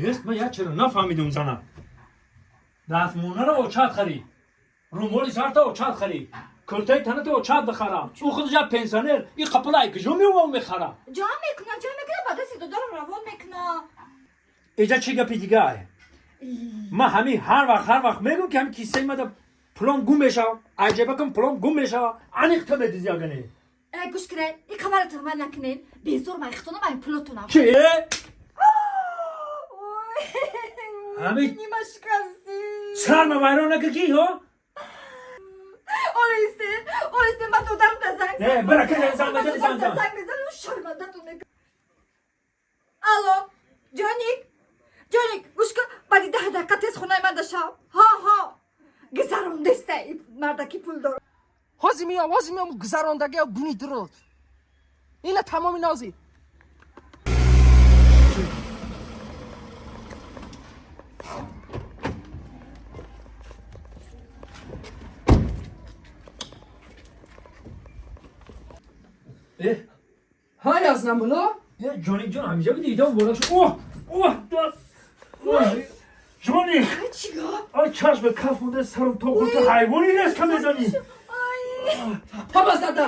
Бест, ман як чиро нафаҳмидум, зана. Дастмонаро очат харид, румоли сарта очат харид, куртаи таната очат бихара. Ӯ худаш як пенсионер, и қапала ай куҷо меомав мехара? Ҷамъ мекуна, ҷамъ мекуна, ба дасти додарам равон мекуна. Эҷа чӣ гапи дигар? Ман ҳамин ҳар вақт мегӯм, ки ҳамин киссаи мада пулом гум мешава, аҷабакам пулом гум мешава, аниқ ту медизи агане. Э, гӯш кунед, и қабара туҳмат накунед. Безор ман ихтонам ай пулотонам. Чи? Ой, нима шикастӣ. Сарма вайрон накар ки ҳо? Олисте, олисте, ман додарам да занг. Не, бира, ки занг мезани, занг зан. Занг мезанам, шармандатон мекунам. Алло, ҷоник, ҷоник, гӯш кун, баъди 10 дақиқа тез хонаи ман дашав. Ҳа, ҳа. Гузарондеста мардаки пулдор. Ҳозир меям, ҳозир меям, гузарондагиа буни дурод. Ина тамоми нози. Э. Ҳай, аз намуло. Э, ҷоник ҷон, ҳамиҷа буди? Идам боло шуд. Оҳ, оҳ, даст. Оҳ, ҷоник. Чӣ гап? Ай, чашми каф монда, сарам то хурд, ҳайвони нест, ка мезанӣ. Ай, Паба зада.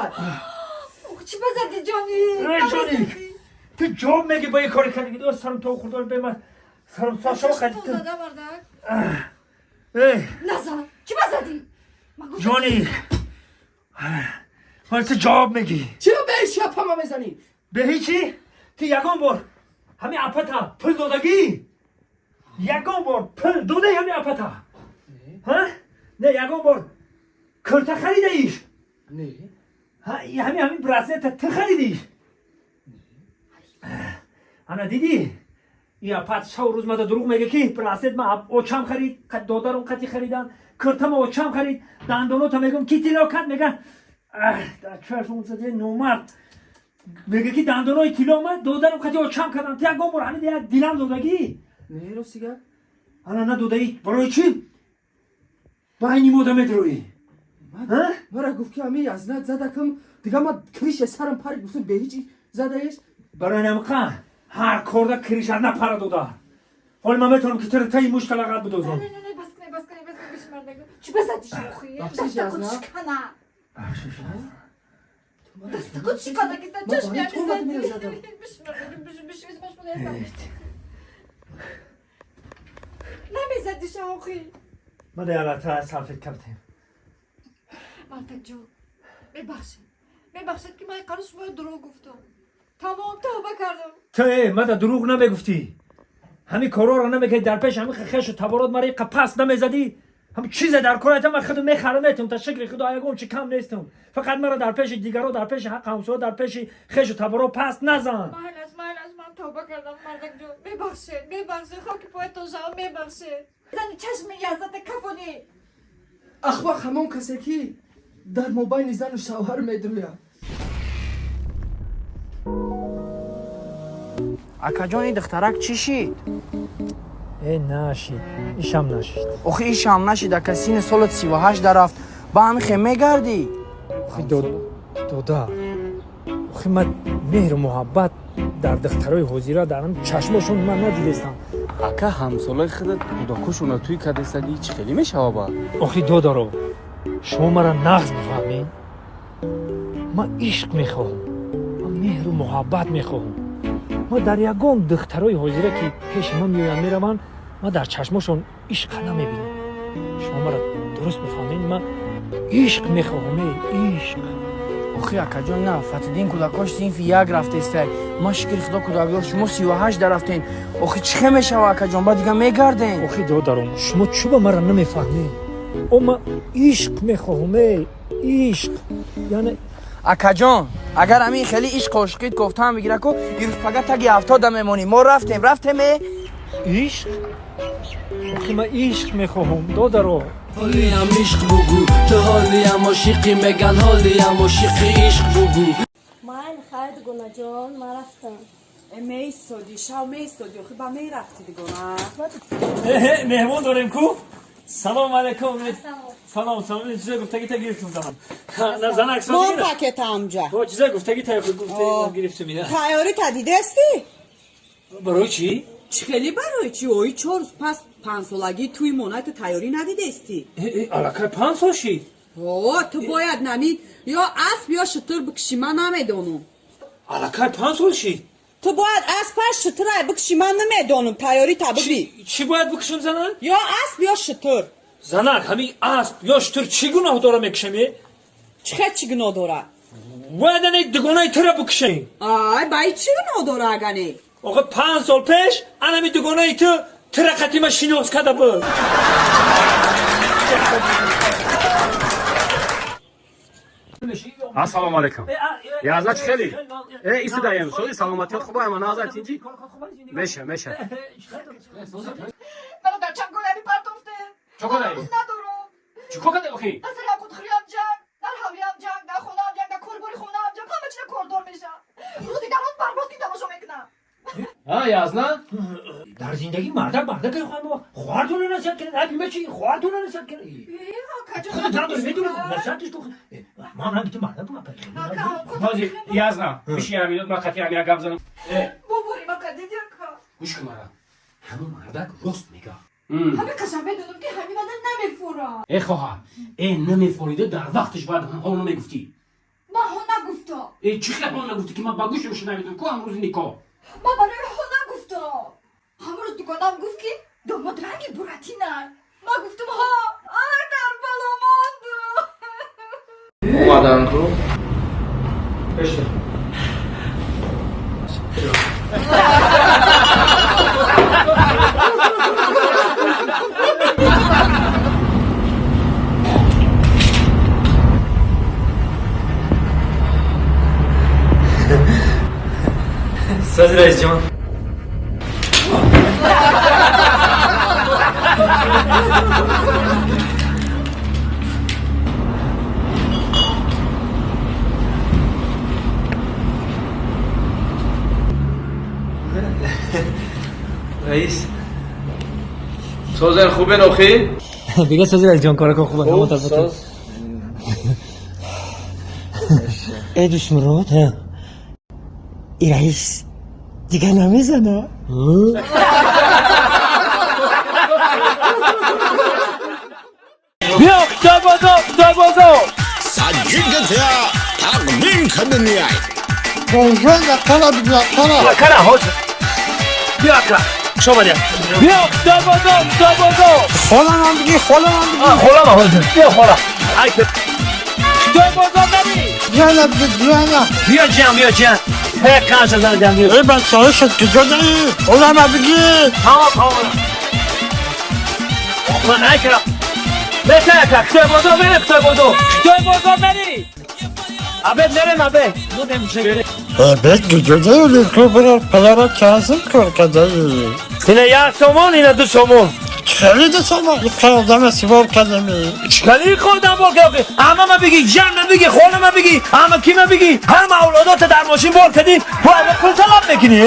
чӣ базади, ҷоник? Эй, ҷоник, ту ҷавоб меги ба ин кори кардагӣ. О, сарам то хурд, бема сарам сашо қади ту. Зада, мардак. Эй. Назан, чӣ базадӣ? Ман гуфтам- ҷоник, ҳоли ту ҷавоб мегӣ. Чиро ба ҳеч пама мезанӣ? Ба ҳечи? Ту ягон бор ҳамин апата пул додагӣ? Ягон бор пул додаи ҳамин апата, ҳа? Не, ягон бор курта харидаиш? Не. Ҳамин браслета ту харидиш? Ана дидӣ, ин апат шаву рӯз мада дурӯғ мега, ки браслет ма очам харид, додарум қати харидан, куртама очам харид. Дандонота мегӯм, ки тилло кад, мега чашм заде номард, мега, ки дандонои тилло ма додарум қати очам кардам. Ту ягон бор ҳамин як дилам додагӣ? Не, рости гап. Ана, надодаӣ, барои чӣ байни мода медурӯӣ? Мара гуфт, ки ҳамин язнат задакам, дига ма крыша сарам парид, гуфтам, бе ҳеҷ задаеш. Барои намқа ҳар корда крыша напара дода. Ҳоли ман метавонам, ки туро таи мушта лағат бидозам. Не, не, не, бас кунед, бас кунед, бас кунед, биш мардак. Чӣ базадӣ шохи? Бахшиш, Дастакот Язна. шикана. Дастакот шикана, ки дар Ма чашми барои ту омадам, ҳамин инро задам. задӣ. Биш мардак, биш, биш, биш, маш мона. Намезадӣ шохи. Ма да ялата салфетка битем. Мардак ҷон, мебахшед. Мебахшед, ки ман қаро шуморо дурӯғ гуфтам. Тамом, тавба кардам. Ту э мада дурӯғ намегуфтӣ, ҳамин корҳоро намекардӣ, дар пеш ҳамин хешу таборот мара иқа паст намезадӣ. Ҳам чизе дар кор айта, ман худу мехарам, метум, та шукри худо, ягон чи кам нестам. Фақат мара дар пеши дигаро, дар пеши ҳаққ ҳамсоя, дар пеши хешу таборо паст назан. Майлаш, майлаш, ман тавба кардам, мардак ҷон. Мебахшед, мебахшед, хоки поятон шавам, мебахшед. Зани чашми язата кафонӣ. Ахвақ ҳамон касе, ки дар мобайни зану шавҳар медурӯяд. Акаҷон, ин духтарак чӣ шид? Э, нашид, ишам нашид. Охи, ишам нашид, ака, сини солат 38 дарафт, ба ҳамин хе мегардӣ? Охи, дода, охи, ман меҳру муҳаббат дар духтарои ҳозира, дар ҳам чашмошон ман надидестам. Ака, ҳамсолаи худат кӯдакошона туй кардестагӣ, чӣ хеле мешава ба? Охи, додаро, шумо мара нағз бифаҳмед. Ман ишқ мехоҳам, ман меҳру муҳаббат мехоҳам. Ман дар ягон духтарои ҳозира, ки пеши ман меоянд, мераванд, ман дар чашмошон ишқа намебинам. Шумо мара дуруст бифаҳмед, ман ишқ мехоҳам, э, ишқ. Охи, акаҷон, на Фатиддин кӯдакош синфи як рафтестай, ман, шукри худо, кӯдакдор, шумо 38 дарафтен. Охи, чӣ хе мешава, акаҷон, ба дига мегарден? Охи, додаром, шумо чӯ ба мара намефаҳмед? О, ман ишқ мехоҳам, э, ишқ, яъне. Акаҷон, агар ҳамин хеле ишқ ошиқит кофтаам бигира ку, ирӯз пага таги 70-да мемонӣ. Мо рафтем, рафтем, э. Ишқ, охи, ман ишқ мехоҳам, додаро. Ҳолиам ишқ бугӯ, ту ҳолиам ошиқӣ, меган, ҳолиам ошиқи, ишқ бугӯ. Майли, хайр, дугонаҷон, ман рафтам. Меистоди, шав меистоди, охи ба мерафти, дигона. Меҳмон дорем ку. Салом алейкум. Салом, салом. Чиза гуфтагита гирифтум, занам. На, занак. Мон пакета амҷа. Бо чиза гуфтагита гуфта гирифтум ина. Тайёри та дидести? Барои чӣ? Чӣ хеле барои чӣ? Ои 4 рӯз пас панҷсолагии тӯи мона ту тайёрӣ надидестӣ? Аллакай 5 сол шид. О, ту бояд нами ё асп ё шутур бикшӣ, ман намедонам. Аллакай 5 сол шид. Ту бояд аспаш шутурай бикшӣ, ман намедонам, тайёрӣ та бибӣ. Чӣ бояд бикшам, занак? Ё асп ё шутур. Занак, ҳамин асп ё шутур чӣ гуноҳ дора мекушам? Чӣ хел чӣ гуноҳ дора? Бояд ане дугонаи тура бикушем. Ай, ба и чӣ гуноҳ дора агане? Охе 5 сол пеш анами дугонаи ту тура қатима шинос карда буд. Ассалому алайкум. Язна чӣ хели? Э, исидаем. Сози саломатият хуб ама назар тинҷи? Меша, меша. Мана дар чанголари партофте. Чӣ кадай? Рӯз надорам. Чӣ кор кадай охи? Дар сари қудхӯриам ҷанг, дар ҳавлиам ҷанг, дар хонаам ҷанг, дар корбори хонаам ҷанг, ҳама чиза кордор мешавам. Рӯзи дароз барбоз ки тамошо мекунам. А, язна? Дар зиндагӣ мардак мардак хоҳам хоҳартонро насиҳат кунед, ҳабиба чи хоҳартонро насиҳат кунед. Худат надорӣ, медонӣ, насиҳатиш ку. Ман ранги ту мардакум, апа. Ҳозир язна, биши як минут ман қатъи ҳам як гап занам. Э, Бобори мака диди ака. гӯш кун мара. Ҳамин мардак рост мега. Ҳами қашан медонам ки ҳами мана намефурам. Э, хоҳар, э намефорида дар вақтиш бояд ҳо намегуфтӣ. Ман ҳо нагуфтам. Э, чӣ хел ҳо нагуфтӣ ки ман ба гӯшам шунавидам ку ҳамрӯзи никоҳ. Ман барои ҳо нагуфтам. Ҳамрӯз дугонам гуфт ки домод ранги буратина. Ман гуфтам ҳо, ай дар бало мондум. Омадан ку. Сози раисҷон. Раис. Созен хубен охи? Дига сози раисҷон корако хуб ҳамон тараф. Э, душмурод, и раис дига намезана? Биё, Хитой бозор, Хитой бозор. Кара, ҳозир. Биё ака, хуш омадед. Биё, Хитой бозор, Хитой бозор. Холамам биги, холамам биги. Холама ҳозир. Биё хола. Ай, Хитой бозор нари. Ҷана биги, ҷана. Биё ҷам, биё ҷам. Ҳе, қанша зан ҷам биё. Э, бачаҳо шуд куҷо даи? Холама биги. Тамом, тамом. Ман ай кара. Бета ака, Хитой бозор мерем, Хитой бозор. Хитой бозор нари. Абед мерем, абед. Будем чӣ. Бед куҷо даи? Ку бира палара чазм кор кадаи. Ина 1 сомон, ина 2 сомон. Хеле ду сомон. Иқа одама сивор кадами. Чикали худам бор кардӣ? Ҳама биги, ҷанна биги, холама биги, ҳама кима биги, ҳама авлодота дар мошин бор кардӣ, бо ҳама пул талаб мекунӣ?